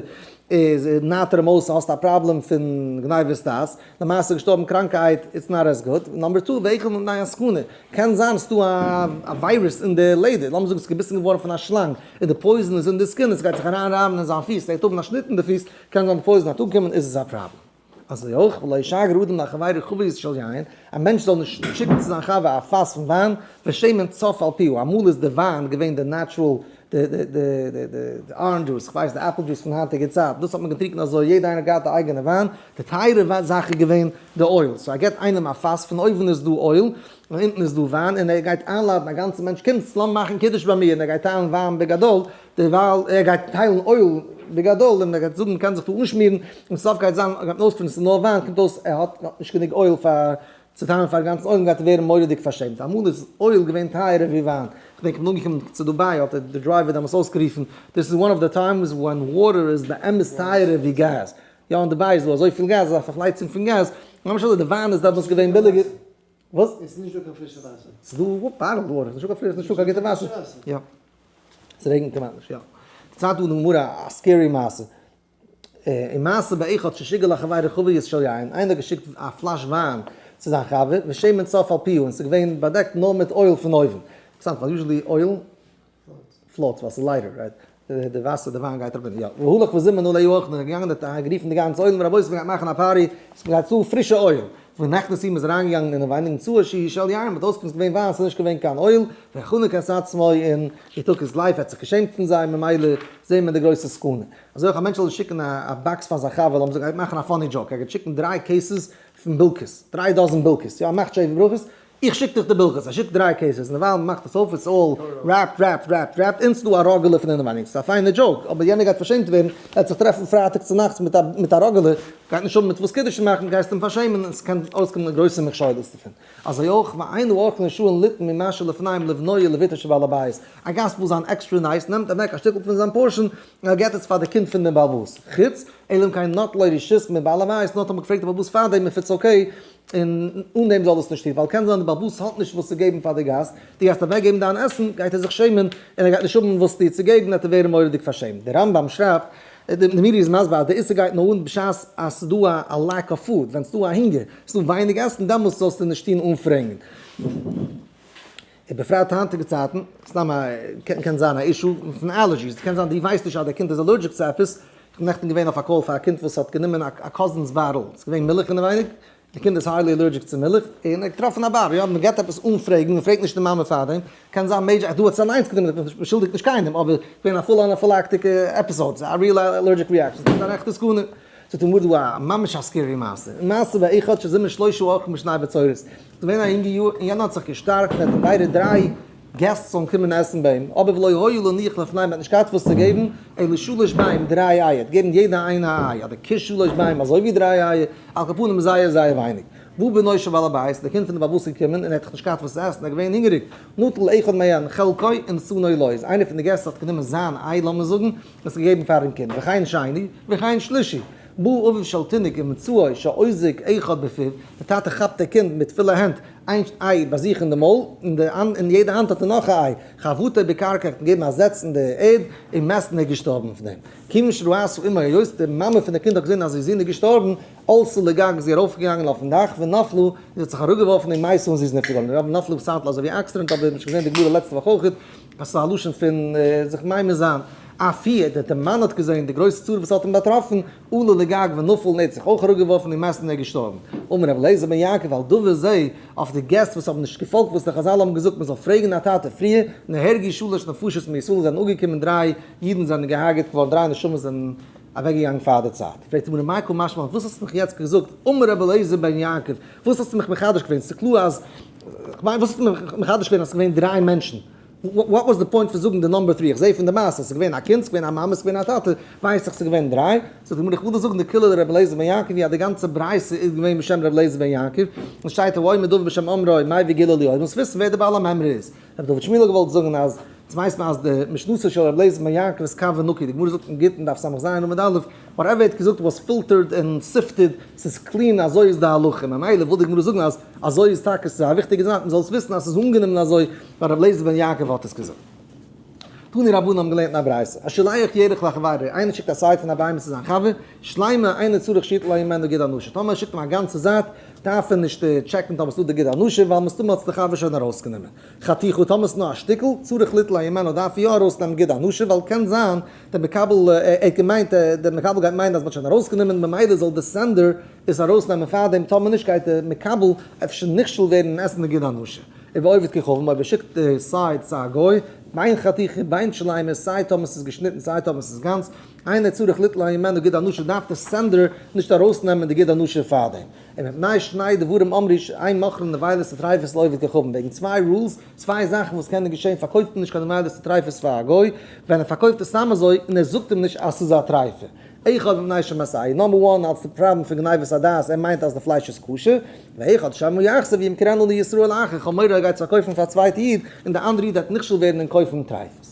איז נאטור מויז האסט א פראבלעם פון גניבת דעת, למעשה געשטארבן קראנקהייט it's not as good, number two ואחד מפני הסכנה, קען זיין ס'דא א וויירוס אין די לעדער, לאמיר זאגן ס'איז געביסן געווארן פון א שלאנג און די poison איז אין די skin און ס'גייט זיך אריין רייבן אין זיין פיס, ער גייט האבן א שניט אין די פיס, קען זיין די poison האט אנגעקומען איז עס א פראבלעם. אזוי אויך ולא ישגר אדם לחבירו חבית של יין, א מענטש זאל נישט שיקן צו זיין חבר א פאס פון וויין, ושמן צף על פיהו, אמאל איז די וויין געווען די natural, די די די די די orange juice, כ'ווייס די apple juice פון היינטיגע צייט, דאס האט מען געטרינקן אזוי, יעדע איינער האט געהאט א אייגענע וויין, די טייערע זאך איז געווען די oil, so ער געבט איינעם א פאס, פון אויבן איז דא oil, און אונטן איז דא וויין, און ער גייט איינלאדן א גאנצע מענטש, קומטס לאמיר מאכן קידוש ביי מיר, און ער גייט טיילן וויין בגדול, דערווייל ער גייט טיילן oil בגדול און ער גייט זאגן מ'קען זיך דא אנשמירן, און סוף גייט זיין גייט מען אויספינען ס'איז נאר וויין, קומט אויס ער האט נישט גענוג oil פאר צו טיילן פארן גאנצן עולם גייט ער ווערן מורא'דיג פארשעמט, אמאל איז oil געווען טייערער ווי וויין, כ'דענק כ'בין אנגעקומען צו דובאי האט די driver דעמאלטס אויסגערופן, this is one of the times when water איז באמת טייערער ווי געז, יא אין דובאי איז דא אזויפיל געז, אזא פארפלייצונג פון געז, ממש אזוי די וויין איז דעמאלטס געווען ביליגער. וואס? עס איז נישט דא קיין פרישע וואסער. ס'איז דא bottled water, ס'איז נישטא קיין פרישע, ס'איז נישטא קיין גוטע וואסער. יא. ס'רעגנט כמעט נישט, יא. דערציילט דא די גמרא א scary מעשה. אין מעשה באחד ששיגר לחבירו חבית של יין, איינער האט געשיקט א פלאש וויין צו זיין חבר, ושמן צף על פיהו, און ס'איז געווען באדעקט נאר מיט oil פון אויבן. אינטערעסאנט ווייל usually oil floats ווייל ס'איז לייטער, right? די וואסער, די וויין גייט אראפ אין, יא. והלך וזימן עליו אורחים, און ער איז געגאנגען און האט גערופן די גאנצע עולם, רבותי מ'גייט מאכן א party, ס'גייט צו פרישע oil. ונכנסו מ'איז אריינגעגאנגען אינעווייניג ומצאו שהוא של יין, מ'האט אויסגעפונען ס'איז געווען וויין, ס'איז נישט געווען קיין oil, וחנק את עצמו און he took his life, ער האט זיך געשעמט פון זיי, ממילא זעהן מיר די גרויסע סכנה. אזוי אויך א מענטש זאל שיקן א box פאר זיין חבר, לאמיר זאגן ער גייט מאכן א funny joke, ער גייט שיקן דריי cases פון בילקעס, דריי דאזען בילקעס, יא ער מאכט שבע ברכות, איך שיק דיך די בילקעס, ער שיקט דריי cases, און דערווייל מ'מאכט עס אויף, it's all wrapped wrapped wrapped wrapped, און ס'דא א ראגעלע פון אינעווייניג, ס'איז א פיינע joke, אבער יענער גייט פארשעמט ווערן, ער וועט זיך טרעפן פרייטאג צונאכטס מיט א מיט א ראגעלע, גייט נישט האבן מיט וואס קידוש צו מאכן, גייסט אים פארשעמען, און ס'קען אויסקומען גרויסע מכשולות דערפון. אזוי אויך, ואין האורחין רשאין ליתן ממה שלפניהם לבנו ולבתו של בעל הבית, א גאסט וויל זיין extra nice, נעמט אוועק א שטיקל פון זיין portion, און ער געט עס פאר די קינד פון דעם בעל הבית, חוץ, אלא אם כן נטלו רשות מבעל הבית, נאר טאמער געפרעגט די בעל הבית פארדעם if it's okay, און אן דעם זאל עס נישט טון, ווייל קען זיין די בעל הבית האט נישט וואס צו געבן פאר די גאסט, דו גייסט אוועק געבן דיין עסן, גייט ער זיך שעמען, און ער גייט נישט האבן וואס דיר צו געבן, וועט ער ווערן מורא'דיג פארשעמט. דער רמב ם שרייבט, די מאירי איז מסביר אז די איסור גייט נאר אן בשעת אז ס'איז דא א lack of food, ווען ס'איז דא א הונגער, ס'איז דא ווייניג עסן, דעמאלטס זאלסטו נישט טון אנפרעגן. ובפרט היינטיגע צייטן, סתם א, קען זיין א issue פון allergies, קען זיין דו ווייסט נישט אז די קינד איז allergic צו עפעס, איך בין נעכטן געווען אויף א call פאר א קינד וואס האט גענומען א cousin's bottle, ס'איז געווען מילך אינעווייניג, די קינד איז highly allergic צו מילך, און ער האט געטראפן א באטל, יא, מען געבט עפעס אן פרעגן, מען פרעגט נישט די מאמע פארדעם, קען זיין major, דא האט עס אליינס גענומען, איך באשולדיג נישט קיינעם, אבער געווען א full anaphylactic episode, ס'איז א real allergic reaction, ס'איז אן עכטע סכנה. זאגט די גמרא דא א ממש א scary מעשה, מעשה באחד שזימן שלושה אורחים בשני בצורת, ס'איז געווען א אינגע יאר און יענער האט זיך געשטארקט און האט invited דריי געסט זאלן קומען עסן ביי אים, אבער ולא היה להניח לפניהם, ער האט נישט געהאט וואס צו געבן, אלא שלש ביעים, דריי אייער, געבן יעדע איינע א איי, אדער כשלש ביעים, אזוי ווי דריי אייער, על כל פנים זייער זייער ווייניג. בא בנו של בעל הבית, דער קינד פון די בעל הבית איז געקומען און ער האט דאך נישט געהאט וואס צו עסן, ער איז געווען הונגעריג, נטל אחד מהן חלקו ונתנו לו, איז איינער פון די געסט האט גענומען זיין איי, לאמיר זאגן, און עס געגעבן פארן קינד, וכן שני, וכן שלישי. בא אביו של תינוק ומצאו שאוזק אחד בפיו, דער טאטע כאפט דער קינד מיט פילע הענט, איין איי ביי זיך אין די מויל, און די אין יעדע האנט האט ער נאך א איי, חבטו בקרקע, האט אים געגעבן א זעץ אין די ערד, ומת און ער איז געשטארבן פון דעם. כיוון שראתה אמו היות די מאמע פון די קינד האט געזען אז איר זון איז געשטארבן, עלתה לגג איז זי ארויפגעגאנגען אויפן דאך, ונפלה, און זי האט זיך אראפגעווארפן ומתה און זי איז נפטר געווארן. רב נפלה sound אזוי ווי accident אבער מ'האט שוין געזען די גמרא לעצטע וואך אויכעט אז ס'איז א לשון פון זיך ממית זיין. אף היא, דער מאן האט געזען די גרויסע צרה וואס האט אים באטראפן, עלה לגג ונפל און ער האט זיך אויך אראפגעווארפן ומת און ער איז געשטארבן. אמר רבי אליעזר בן יעקב על דבר זה, אויף די געסט וואס האבן נישט געפאלגט וואס די חזל האבן געזאגט מען זאל פרעגן א טאטע פריער, נהרגו שלש נפשות מישראל זענען אפגעקומען דריי אידן זענען געהארגעט געווארן דריי נשמות זענען אוועקגעגאנגען פאר די צייט. פרעגט די גמרא מאי קא משמע לן וואס האסטו מיך יעצט געזאגט אמר רבי אליעזר בן יעקב וואס האסטו מיך מחדש געווען ס'איז קלאר אז כ'מיין וואס האסטו מיך מחדש געווען אז ס'איז געווען דריי מענטשן what was the point פון זאגן די number three איך זעה פון די מעשה ס'איז געווען א קינד ס'איז געווען א מאמע ס'איז געווען א טאטע ווייס איך ס'איז געווען דריי זאגט די גמרא איך וויל דיר זאגן דכולה דרבי אליעזר בן יעקב היא אז די גאנצע ברייתא איז געווען בשם רבי אליעזר בן יעקב און שטייט האומר דבר בשם אומרו מביא גאולה לעולם מוזט וויסן ווער די בעל המימרא איז רבי דוד שמואל האט געוואלט זאגן אז. יעצט ווייסט מען אז די משנתו של רבי אליעזר בן יעקב איז קו ונקי, די גמרא זאגט אין גיטין דף ס"ז עמוד א', whatever ער האט געזאגט was filtered און sifted, ס'איז clean, אזוי איז די הלכה, ממילא וויל די גמרא זאגן אז אזוי איז טאקע, ס'איז א וויכטיגע זאך מ'זאל עס וויסן אז ס'איז אנגענומען אזוי ווייל רבי אליעזר בן יעקב האט עס געזאגט. תנו רבנן האבן געלערנט אין א ברייתא, השולח ירך לחבירו, איינער שיקט א side פון א בהמה צו זיין חבר, שלימה אינו צריך שיטול הימנו גיד הנשה, טאמער ער שיקט אים א גאנצע זייט, דארף ער נישט טשעקן טאמער ס'דא די גיד הנשה, ווייל מסתמא האט עס די חבר שוין ארויסגענומען. חתיכה, טאמער ס'נאר א שטיקל, צריך ליטול הימנו דארף ער יא ארויסנעמען גיד הנשה, ווייל קען זיין דער מקבל, ער האט געמיינט, דער מקבל גייט מיינען אז מ'האט שוין ארויסגענומען, ממילא זאל דער sender עס ארויסנעמען פארדעם, טאמער נישט גייט דער מקבל אפשר נכשל ווערן און עסן די גיד הנשה. ובעובד כוכבים, אויב ער שיקט די side צו א גוי, בין חתיכה בין שלימה, סיי טאמער ס'איז געשניטן סיי טאמער ס'איז גאנץ, אינו צריך ליטול הימנו גיד הנשה דארף דער sender נישט ארויסנעמען די גיד הנשה פארדעם. ומפני שני דברים אמרו שאין מוכרין נבילות וטריפות לעובד כוכבים וועגן צוויי rules, צוויי זאכן וואס קענען געשען פארקויפט מען נישט קיין נבילות וטריפות פאר א גוי, ווען ער פארקויפט עס סתם אזוי און ער זאגט אים נישט אז ס'איז א טריפה. אחד מפני שמטעהו, number one אלס די פראבלעם פון גניבת הדעת ער מיינט אז די פלייש איז כשר, ואחד שמא יחזיר וימכרנה לישראל אחר, כ'האב מורא ער גייט עס פארקויפן פאר א צווייטע איד און די אנדערע איד וועט נכשל ווערן און קויפן טריפות.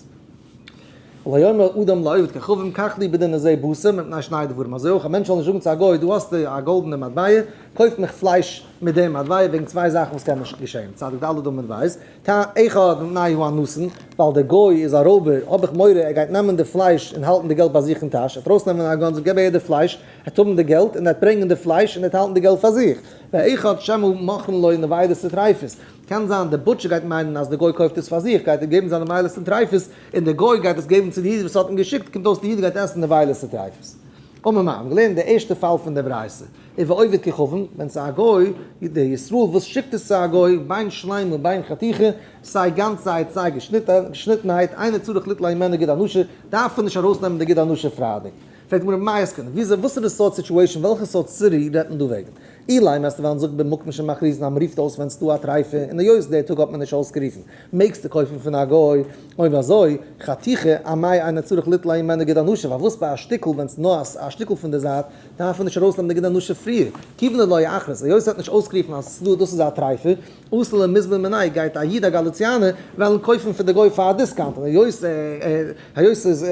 לא יאמר אדם לעובד כוכבים קח לי בדין הזה בשר מפני שני דברים, אזוי אויך א מענטש זאל נישט זאגן צו א גוי דא האסטו א גאלדענע מטבע, קויף מיך פלייש מיט דעם מטבע וועגן צוויי זאכן וואס קענען נישט געשען, צדיק ד' עמוד ב', טעם אחד מפני האנסין, ווייל דער גוי איז א רויבער האב איך מורא ער גייט נעמען די פלייש און האלטן די געלט ביי זיך אין טאש, ער וועט ארויסנעמען א גאן זאגן געב אהער די פלייש, ער וועט האבן די געלט און ער וועט ברענגען די פלייש און ער וועט האלטן די געלט פאר זיך, ואחד שמא מוכרין לו נבילות וטריפות, קען זיין די butcher גייט מיינען אז די גוי קויפט עס פאר זיך גייט ער געבן זיינע נבילות און טריפות און די גוי גייט עס געבן צו די איד וואס האט אים געשיקט קומט אויס די איד גייט עסן נבילות און טריפות. אמר מר, האבן געלערנט די ערשטע פאל פון די ברייתא, ובעובד כוכבים, ווען ס'איז א גוי, די ישראל וואס שיקט עס צו א גוי, בין שלימה ובין חתיכה, סיי גאנצהייט סיי געשניטנהייט, אינו צריך ליטול הימנו גיד הנשה, דארף ער נישט ארויסנעמען די גיד הנשה פרייטאג. פרעגט די גמרא מאי עסקינן, וויאזוי וואסערע סארט situation וועלכע סארט סיטי רעדט מען דא וועגן? אילימא וועסטו וועלן זאגן במקום שמכריזין אז מ'רופט אויס ווען ס'דא א טרייפה און היות די טאג האט מען נישט אויסגערופן מעגסטו קויפן פון א גוי, אויב אזוי חתיכה אמאי אינו צריך ליטול הימנו גיד הנשה פארוואס ביי א שטיקל ווען ס'נאר א שטיקל פון די זייט דארף מען נישט ארויסנעמען די גיד הנשה פריער כיוון דלא אכריז היות ער האט נישט אויסגערופן אז ס'דא דאס איז א טרייפה אתי למיזבן מיניה גייט א איד א גאליציאנער וועלן קויפן פון די גוי פאר א discount און היות היות ס'איז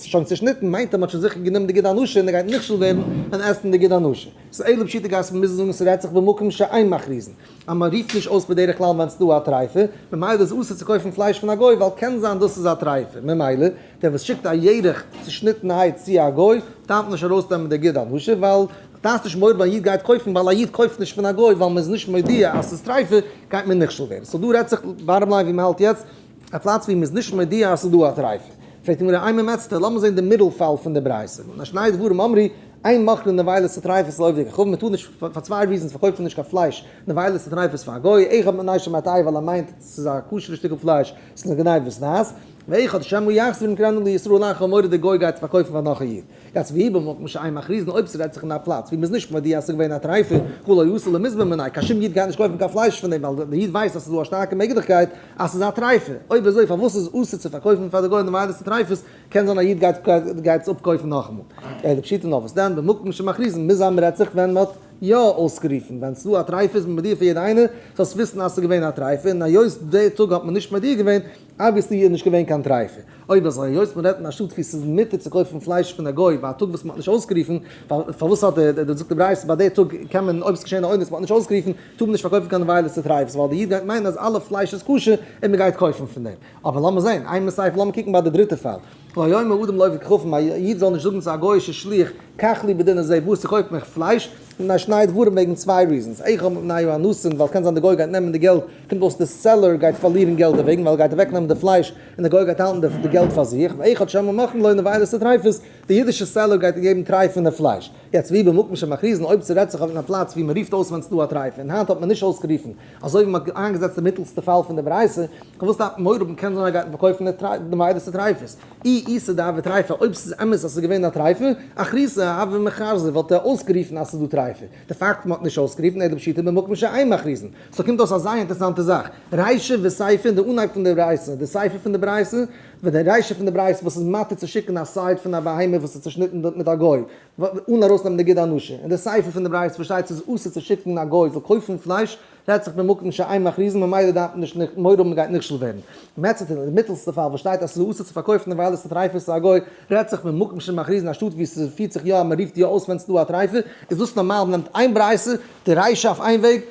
שוין צושניטן מיינט ער מ'האט שוין זיכער גענומען די גיד הנשה און ער גייט נכשל ווערן און עסן די גיד הנשה. ס'איז אלא פשיטא גייסט מוזן זאגן ס'רעדט זיך במקום שאין מכריזין אז מ'רופט נישט אויס בדרך כלל ווען ס'דא א טרייפה, ממילא איז אסור צו קויפן פלייש פון א גוי ווייל קען זיין דאס איז א טרייפה, ממילא דער וואס שיקט א ירך צושניטענערהייט צו א גוי דארף נישט ארויסנעמען די גיד הנשה ווייל דארפסט נישט מורא ווייל א איד גייט קויפן ווייל א איד קויפט נישט פון א גוי ווייל מ'איז נישט מודיע אז ס'איז טרייפה גייט מען נכשל ווערן, so דא רעדט זיך bottom line ווי מ'האלט יעצט א פלאץ ווי מ'איז נישט מודיע אז ס'איז דא א טרייפה. פרעגט די גמרא אימא מציעתא, לאמיר זען די middle פאל פון די ברייתא, מפני שני דברים אמרו, אין מוכרין נבילות וטריפות לעובד כוכבים, מ'טאר נישט פאר צוויי reasons פארקויפט מען נישט קיין פלייש נבילות וטריפות פאר א גוי, אחד מפני שמטעהו ווייל ער מיינט ס'איז א כשר'ע שטיקל פלייש, ס'איז א גניבת דעת, ואחד שמא יחזיר וימכרנה לישראל אחר מורא די גוי גייט עס פארקויפן פאר נאך א איד. יעצט ואי במקום שאין מכריזין אויב ס'רעדט זיך אין א פלאץ ווי מ'איז נישט מודיע אז ס'איז געווען א טרייפה הא לא אתי למיזבן מיניה קיין שום איד גייט נישט קויפן קיין פלייש פון דעם ווייל די איד ווייסט אז ס'איז דא א שטארקע מעגליכקייט אז ס'איז א טרייפה אויב אזוי פארוואס איז אסור צו פארקויפן פאר די גוים נבילות וטריפות קען זיין א איד גייט גייט עס אפקויפן נאכאמאל אלא פשיטא נאר וואס דען במקום שמכריזין מוז זיין מ'רעדט זיך ווען מ'האט יא אויסגערופן ווען ס'איז דא א טרייפה איז מען מודיע פאר יעדע איינער זאלסט וויסן אז ס'איז געווען א טרייפה און היות די טאג האט מען נישט מודיע געווען obviously איז נישט געווען קיין טרייפה. אויב אזוי היות מען רעדט אין א שטאט וואו ס'איז מותר צו קויפן פלייש פון א גוי ביי א טאג וואס מען האט נישט אויסגערופן, ווייל פארוואס האט דער זאגט די ברייתא ביי די טאג קען מען אויב ס'איז געשען א אונס מען האט נישט אויסגערופן טאר מען נישט פארקויפן קיין נבילות וטריפות ווייל די איד גייט מיינען אז אלע פלייש איז כשר און מען גייט קויפן פון דעם. אבער לאמיר זען, אימא סיפא לאמיר קוקן ביי די דריטע פאל. לא יאמר אדם לעובד כוכבים, א איד זאל נישט זאגן צו א גוי'אישע שליח, קח לי בדין הזה בשר קויף מיך פלייש, מפני שני דברים וועגן צוויי reasons, אחד מפני האנסין ווייל קען זיין די גוי גייט נעמען די געלט, קומט אויס די seller גייט פארלירן געלט דערוועגן ווייל ער גייט אוועק נעמען די פלייש און די גוי גייט האלטן די געלט פאר זיך, ואחד שמא מוכרין לו נבילות וטריפות, די אידישע seller גייט געבן טרייפענע פלייש. יעצט ואי במקום שמכריזין אויב ס'רעדט זיך אויף א פלאץ ווי מ'רופט אויס ווען ס'דא א טרייפה און היינט האט מען נישט אויסגערופן אזוי ווי מ'האט איינגעזעצט די מיטעלסטע פאל פון די ברייתא, פארוואס דארף מען מורא האבן קען זיין ער גייט פארקויפן נבילות וטריפות, אי איתא דהוה טריפה אויב ס'איז אמת אז ס'איז געווען א טרייפה, אכריזי הוה מיכרזי וואלט ער אויסגערופן אז ס'איז דא טרייפה, די פאקט מ'האט נישט אויסגערופן אלא פשיטא במקום שאין מכריזין, so קומט אויס א זייער אינטערעסאנטע זאך, רישא וסיפא אין די אנהייב פון די ברייתא. די סיפא פון די ברייתא, ווען די רישא פון די ברייתא וואס איז מתיר צו שיקן א side פון א בהמה וואס איז צושניטן מיט א גוי, אן ארויסנעמען די גיד הנשה, און די סיפא פון די ברייתא וואס שטייט ס'איז אסור צו שיקן א גוי זאל קויפן פלייש, רעדט זיך במקום שאין מכריזין ממילא דארף מען נישט מורא האבן מ'גייט נכשל ווערן. מציעתא די מיטעלסטע פאל וואס שטייט אז ס'איז אסור צו פארקויפן נבילות וטריפות צו א גוי, רעדט זיך במקום שמכריזין א שטאט וואו ס'פירט זיך יא אז מ'רופט יא אויס ווען ס'איז דא א טריפה, איז דאס נארמאל מ'נעמט איין ברייתא, די רישא אויף איין וועג,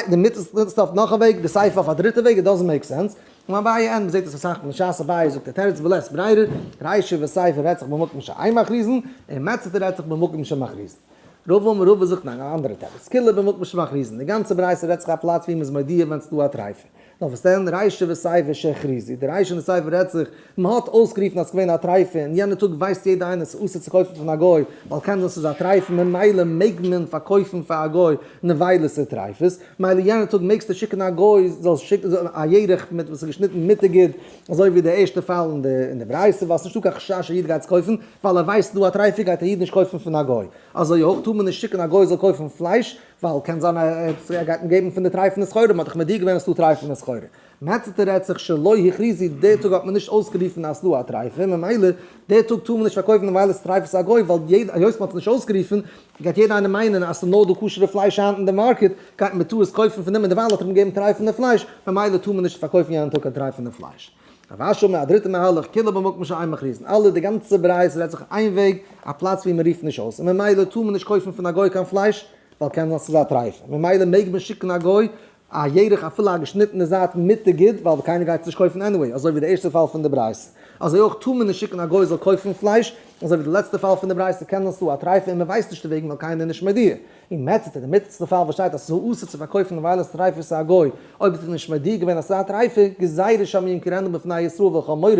די מיטעלסטע אויף נאך א וועג, די סיפא אויף א דריטע וועג, it doesn't make sense. און אביי אין, מ'זעט עס אסאך מאל, בשעת אביי זאגט א תירוץ בלית ברירה, רישא וסיפא רעדט זיך במקום שאין מכריזין, און מציעתא רעדט זיך במקום שמכריזין. רבא אמר רבא זאגט ניין, א אנדערע תירוץ, כולה במקום שמכריזין, די גאנצע ברייתא רעדט זיך א פלאץ ווי מ'איז מודיע ווען ס'דא א טריפה. נאר וואס דען, רישא וסיפא שהכריזו, די רישא און די סיפא רעדט זיך, מ'האט אויסגערופן אז ס'געווען א טריפה, און יענע טאג ווייסט יעדער איינער ס'איז אסור צו קויפן פון א גוי, ווייל קען זיין ס'איז א טריפה ממילא מעג מען פארקויפן פאר א גוי נבילות וטריפות, מילא יענע טאג מעגסטו שיקן א גוי זאל שיקן א ירך מיט וואס איז געשניטן מיט די גיד, אזוי ווי די ערשטע פאל אין די ברייתא, ווייל ס'נישטא קיין חשש א איד גייט עס קויפן, ווייל ער ווייסט ס'דא א טריפה גייט א איד נישט קויפן פון א גוי. אזוי אויך טאר מען נישט שיקן א גוי זאל קויפן פלייש, ווייל קען זיין ער גייט אים געבן פון די טרייפענע סחורה, מען האט דאך מודיע געווען אז ס'דא טרייפענע סחורה. מציעתא רעדט זיך שלא הכריזו, די טאג האט מען נישט אויסגערופן אז ס'דא א טרייפע, ממילא די טאג טאר מען נישט פארקויפן נבילות טרייפות א גוי, ווייל יעדער, היות מען האט עס נישט אויסגערופן, גייט יעדער איינער מיינען אז ס'איז נאר דא כשר'ע פלייש היינט אין די market, גייט מען בטעות קויפן פון דעם און דערווייל האט ער אים געגעבן טרייפענע פלייש, ממילא טאר מען נישט פארקויפן יענעם טאג קיין טרייפענע פלייש. רב אשי אמר א דריטע מהלך, כולה במקום שאין מכריזין, אלע די גאנצע ברייתא רעדט זיך איין וועג, א פלאץ ווי מען רופט נישט אויס, און ממילא טאר מען נישט קויפן פון א גוי קיין פלייש, ווייל קען זיין ס'איז א טרייפה, ממילא מעג מען שיקן א גוי א ירך אפילו א געשניטענע זייט מיט די גיד, ווייל קיינער גייט עס נישט קויפן anyway, אזוי ווי די ערשטע פאל פון די ברייתא. אזוי אויך טאר מען נישט שיקן א גוי זאל קויפן פלייש, אזוי ווי די לעצטע פאל פון די ברייתא קען זיין ס'דא א טרייפה און מען ווייסט נישט דערוועגן ווייל קיינער איז נישט מודיע. און מציעתא די מיטלסטע פאל וואס שטייט אז ס'איז אסור צו פארקויפן נבילות טרייפות צו א גוי אויב האט ער נישט מודיע געווען אז ס'איז א טרייפה, גזירה שמא ימכרנה בפני ישראל וכל מורא,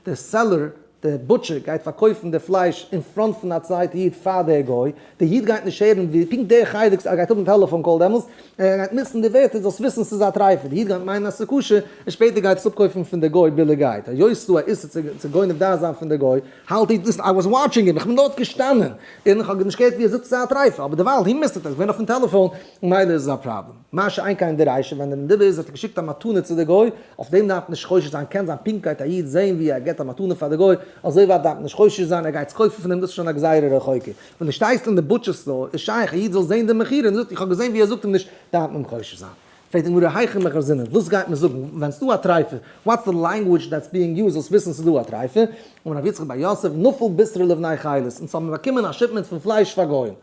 דער seller, דער butcher גייט פארקויפן די פלייש אין front פון א צווייטע איד פאר דער גוי, דער איד גייט נישט הערן ווי פונקט דער חלק, ער גייט האבן telephone call דעמאלס, ער גייט miss ן די ווערטער, זאלסט וויסן ס'איז א טרייפה, דער איד גייט מיינען אז ס'איז כשר, און שפעטער גייט עס אפקויפן פון דער גוי ביליגערהייט, היות ס'איז דא א איסור צו גונב דעת זיין פון דער גוי, האלט איך דאס, I was watching him, איך בין דארט געשטאנען, און איך האב נישט געהערט ווי ער זאגט ס'איז א טרייפה, אבער דערווייל he missed it, ער איז געווען אויפן טעלעפאן, ממילא איז עס א פראבלעם. מה שאין כן די רישא, ווען דער נדבה איז האט ער געשיקט א מתנה צו די גוי, אויף דעם דארף מען נישט חושש זיין, קען זיין פונקט גייט א איד זען ווי ער געבט א מתנה פאר די גוי, אזוי ווייט דארף מען נישט חושש זיין, ער גייט עס קויפן פון אים, דאס איז שוין א גזירה רחוקה. ווען דו שטייסט אין די butcher store, איז שייך א איד זאל זען די מכירה און זאגט איך האב געזען ווי ער זאגט אים נישט, דארף מען חושש זיין. פרעגט די גמרא היכי מכרזינן, וואס גייט מען זאגן ווען ס'דא א טרייפה, what's the language that's being used זאלסט וויסן ס'דא א טרייפה, אמר רב יצחק בר יוסף, נפל בישרא לבני חילות, אונז האבן באקומען א shipment פון פלייש פאר גוים.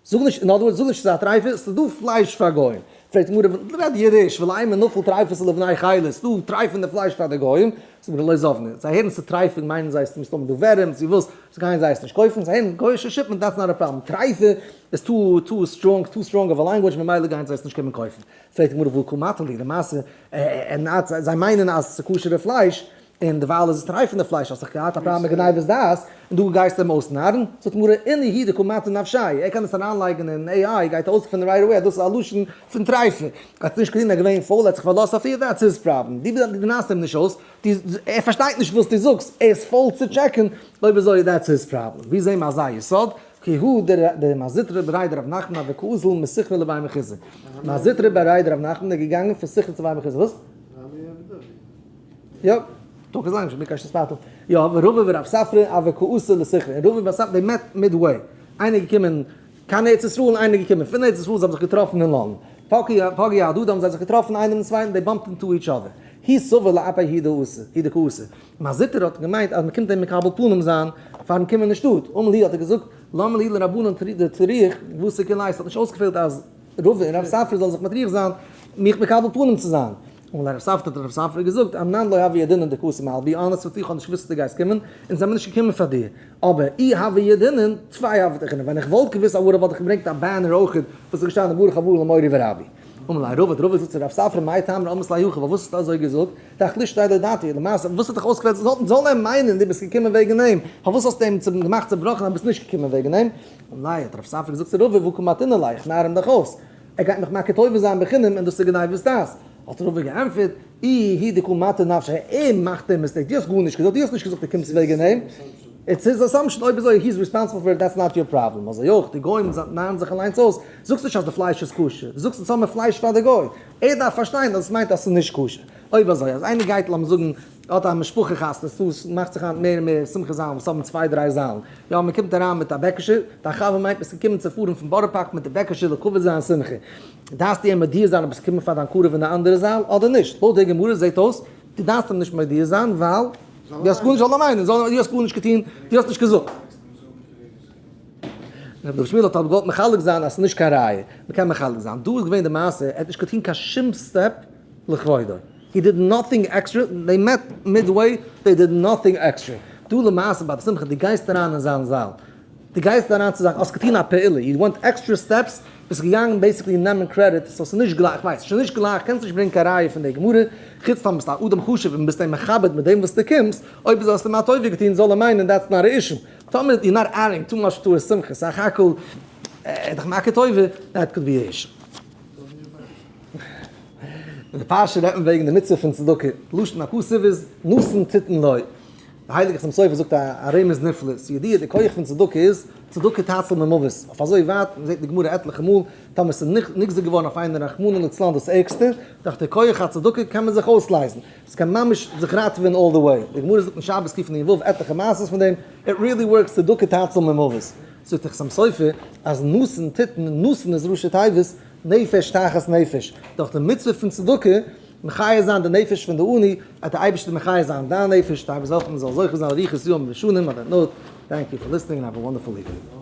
זאג נישט, in other words, זאג נישט ס'איז א טרייפה, ס'איז דא פלייש פאר גוים. פרעגט די גמרא, רעד אידיש, ולימא נפל טריפות לבני חילות, ס'דא טרייפענע פלייש פאר די גוים. זאגט די גמרא לא זבני, זיי הערן ס'איז טרייפה מיינען זיי ס'איז מסתמא דא ווערים צו וואס, זיי גייען זיי עס נישט קויפן, זיי הערן גוי'אישע shipment that's not a problem, טרייפה איז too too strong, too strong of a language ממילא גייען זיי עס נישט קומען קויפן. פרעגט די גמרא והא קא מטו להו, למעשה זיי מיינען אז ס'איז כשר'ע פלייש, און דערווייל איז עס טרייפענע פלייש, האסט דאך געהאט א פראבלעם מיט גניבת דעת, און דא גייסטו אים אויסנארן? זאגט די גמרא אינהו הוא דקא מטו נפשייהו, ער קען עס אריינלייגן אין AI, גייט אויסגעפינען right away אז דאס איז א לשון פון טרייפה, האט נישט געזען ער איז געווען פויל, ער האט זיך פארלאזט אויף איר, that's his problem, דו נארסט אים נישט אויס, ער פארשטייט נישט וואס דו זאגסט, ער איז פויל צו check ן, אויב אזוי that's his problem, ווי זעהן מיר אזא יסוד? כי הא דמר זוטרא בריה דרב נחמן הוה קאזיל מסיכרא לבי מחוזא. מר זוטרא בריה דרב נחמן איז געגאנגען פון סיכרא צו בי מחוזא. וואס? יא, טאקע איז לאנג נישט ביקש ספאטל. יא, ורבא ורב ספרא הוו קאתו לסיכרא. און רבא ורב ספרא they met midway. איינער איז געקומען קיין ארץ ישראל און איינער איז געקומען פון ארץ ישראל, זיי האבן זיך געטראפן אין לאנדאן. פגעו הדדי האבן זיי זיך געטראפן איינער מיטן צווייטן, they bumped into each other. הוא סבר לאפיה הוא דאתא, הוא דקאתי. מר זוטרא האט געמיינט אז מ'קומט אים מקבל פנים זיין פארן קומען אין שטאט, אמר להו האט ער געזאגט, למה לי לרבנן טרחא ואתו כולייהו, ס'האט נישט אויסגעפעלט אז רבא און רב ספרא זאלן זיך מטריח זיין מיך מקבל פנים צו זיין. אמר ליה רב ספרא האט רב ספרא געזאגט, אנן לא הוה ידעינן דקאתי מר, be honest with you, כ'האב נישט געוואוסט אז דו גייסט קומען, אונז זעמיר נישט געקומען פאר דיר, אבער אי הוה ידעינן, טפי הוה אבטחינן, ווען איך וואלט געוואוסט א וואלט איך געברענגט א banner אויכעט וואס איז געשטאנען ברוך הבא למורי ורבי. אמר ליה רבא, האט רבא געזאגט צו רב ספרא, מאי טעמא אמרת ליה הכי, פארוואס האסטו אזוי געזאגט? דאחלישתיה לדעתיה, למעשה וואס האט דיך אויסגעפעלט זאל זאל ער מיינען דו ביסט געקומען וועגן אים, פארוואס האסטו אים געמאכט צעבראכן אז ביסט נישט געקומען וועגן אים? אמר ליה, האט רב ספרא געזאגט צו רבא, והא קא מטינא ליה, איך נאר אים דאך אויס, ער גייט מיך מכיר טובה זיין בחינם און דאס איז גניבת דעת. האט רבא געענטפערט, איהו הוא דקא מטי נפשיה, ער מאכט דעם mistake, דו האסט גארנישט געזאגט, דו האסט נישט געזאגט דו קומסט וועגן אים, it's his assumption, אויב אזוי he's responsible for it, that's not your problem, אזוי אויך די גוים נארן זיך אליינס אויס, זאגסט נישט אז די פלייש איז כשר, דו זאגסט אונז האמיר פלייש פאר די גוי, ער דארף פארשטיין אז עס מיינט אז עס איז נישט כשר. אויב אזוי אז איינער גייט לאמיר זאגן. האט א משפחה חתונה, ס'דא ס'מאכט זיך היינט מער און מער שמחה זאלן וואס האבן צוויי דריי זאלן, יא מען קומט אריין מיט א בעקעשע, דיין חבר מיינט ביסט געקומען צו פארן פון בארא פארק מיט די בעקעשע לכבוד זיין שמחה, דארפסטו אים מודיע זיין אויב ביסט געקומען פאר דיין קרוב אין די אנדערע זאל אדער נישט, לויט די גמרא זעט אויס דו דארפסט אים נישט מודיע זיין ווייל דו האסט גארנישט, זאל ער מיינען, דו האסט גארנישט געטון, דו האסט נישט געזאגט. רבי דוד שמואל האט אבער געוואלט מחלק זיין אז ס'איז נישט קיין ראיה, מ'קען מחלק זיין, דא איז געווען די מעשה, ער האט נישט געטון קיין שום step לכבודו, he did nothing extra, they met midway, they did nothing extra, דא למעשה ביי די שמחה, דו גייסט אריין אין זיין זאל, דו גייסט אריין צו זיין, האסט געטון א פעולה, you went extra steps, ביסט געגאנגען basically נעמען credit, so ס'איז נישט גלייך, כ'ווייס, ס'איז נישט גלייך, קענסט נישט ברענגען קיין ראיה פון די גמרא, חוץ טאמער ביסטו א אדם חשוב און ביסט אים מכבד מיט דעם וואס דו קומסט, אויב איז האסטו אים א טובה געטון זאל ער מיינען that's not a issue. טאמער you're not adding too much to a שמחה, סך הכל ער איז דיך מכיר טובה, that could be a issue. אין די פרשה רעדט מען וועגן די מצוה פון צדקה, לשון הכתוב איז נתן תתן לו. די הייליגע חתם סופר זאגט א רמז נפלא, ס'איז ידוע די כח פון צדקה איז, צדקה תציל ממוות, אויף אזוי ווייט, מען זעט אין די גמרא עטליכע מאל, טאמער ס'איז נגזר געווארן אויף איינער רחמנא לצלן דאס ערגסטע, דורך די כח הצדקה קען מען זיך אויסלייזן. עס קען ממש זיך ראטעווען all the way, די גמרא זאגט אין שבת קנ"ו עטליכע מעשות פון דעם, it really works, צדקה תציל ממוות, זאגט דער חתם סופר אז נתן תתן, נתן איז ראשי תיבות נפש תחת נפש, דורך די מצוה פון צדקה מחיה זיין די נפש פון די עני, וועט דער אייבערשטער מחיה זיין דיין נפש, די אייבערשטער זאל העלפן מען זאל זוכה זיין אריכות ימים ושנים, on that note, thank you for listening and have a wonderful evening.